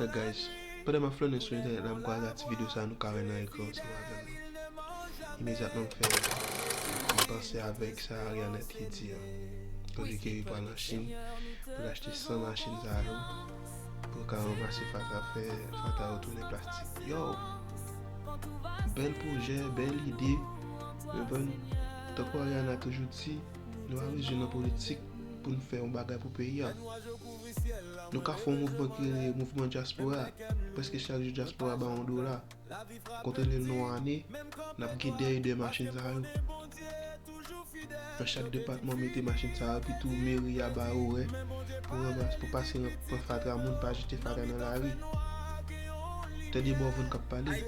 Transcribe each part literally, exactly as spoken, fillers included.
Guys, pandan m ap flannen sou entènèt la, m kwaze ak ti videyo sa a nou ka wè nan ekran ansanm avè m. Imedyatman m fè, m panse avèk sa Ariana te di an. Kote ke li pral nan Chin pou l achte san machin sa yo, pou l ka ranmase fatra, fè fatra yo tounen plastik. Yo! Bèl pwojè, bèl ide. Men bon, tankou Ariana toujou di, nou pa bezwen nan politik pou n fè yon bagay pou peyi a. Nou ka fè yon mouvman ki rele mouvman dyaspora. Prèske chak jou dyaspora ba yon dola. Kote li nan ane, n ap gen dèyè de machin sa yo. Nan chak depatman, mete machin sa yo, epi tou meri a ba yo wè pou ranmas-, pou pase pran fatra moun, pa jete fatra nan lari. Tande Morvan k ap pale.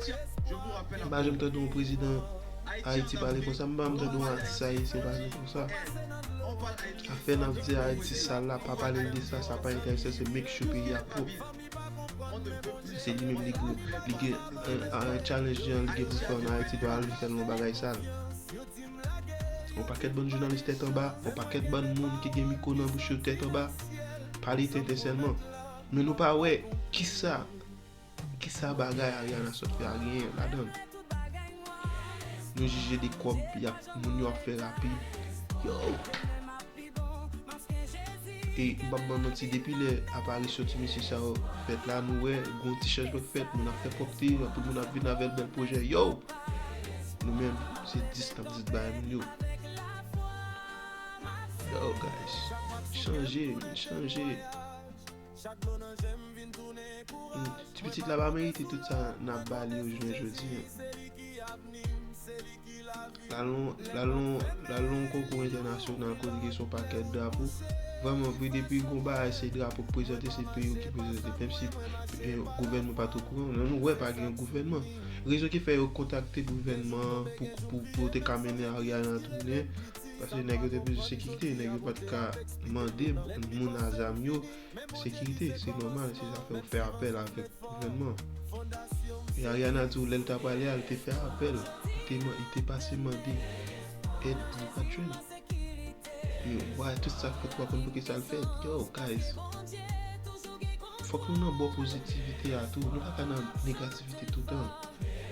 M pa janm tande yon prezidan Ayiti pale konsa, m pa janm tande yon atis ayisyen pale konsa. Afè n ap di Ayiti sal la, pa pale de sa, sa pa enterese l, se make sure peyi a pwòp. Se li menm li gen, li gen, euh, euh, challenge li an, li gen pou fè an Ayiti, dwa al fè l yon bagay sal. Yon pakèt bann jounalis tèt anba, yon pakèt bann moun ki gen mikwo nan bouch yo tèt anba, pale tenten sèlman. Men nou pa wè kisa, kisa bagay Ariana sot fè a genyen ladan l. Nou jije de kòb y ap, moun yo ap fè rapid. Yo! E m p ap ban manti, depi lè aparisyon ti mesye sa yo fèt la, nou wè gon ti chanjman k fèt, moun ap fè pwòpte, anpil moun ap vin avè l, bèl pwojè. Yo! Nou menm, se dis n ap dis bay moun yo. Yo, guys, chanje, chanje. Hmm, ti pitit la pa merite tout sa n ap ba li yo jounen jodi a. L al nan, l al nan, l al nan yon konkou entènasyonal kote gen se yon pakèt drapo. Vrèman vre, depi gon bagay se drapo k prezante, se peyi w ki prezante. Menm si, eh, gouvènman pa t okouran, men nou wè pa gen gouvènman. Rezon ki fè yo kontakte gouvènman pou, pou, pou te ka mennen Ariana tounen, paske nèg yo te bezwen sekirite, nèg yo pa t ka mande moun a zam yo sekirite. Se nòmal, se sa fè yo fè apèl avèk gouvènman. E Ariana di w lè l ta prale a, l te fè apèl. Li te, man- li te pase mande èd, li pa t jwenn. E w wè tout sa k fèt, w pa konn poukisa l fèt. Yo, guys. Fòk nou nan bò pozitivite a tou. Nou pa ka nan negativite toutan.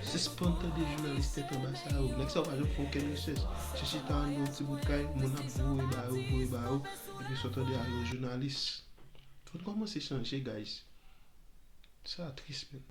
Sispann tande jounalis tèt anba sa yo. Nèg sa yo pa janm fè okenn resèch. Se chita nan yon ti bout kay, moun ap voye ba yo, voye ba yo. Epi sa w tande a yo jounalis. Fò n kòmanse chanje, guys. Sa tris, men.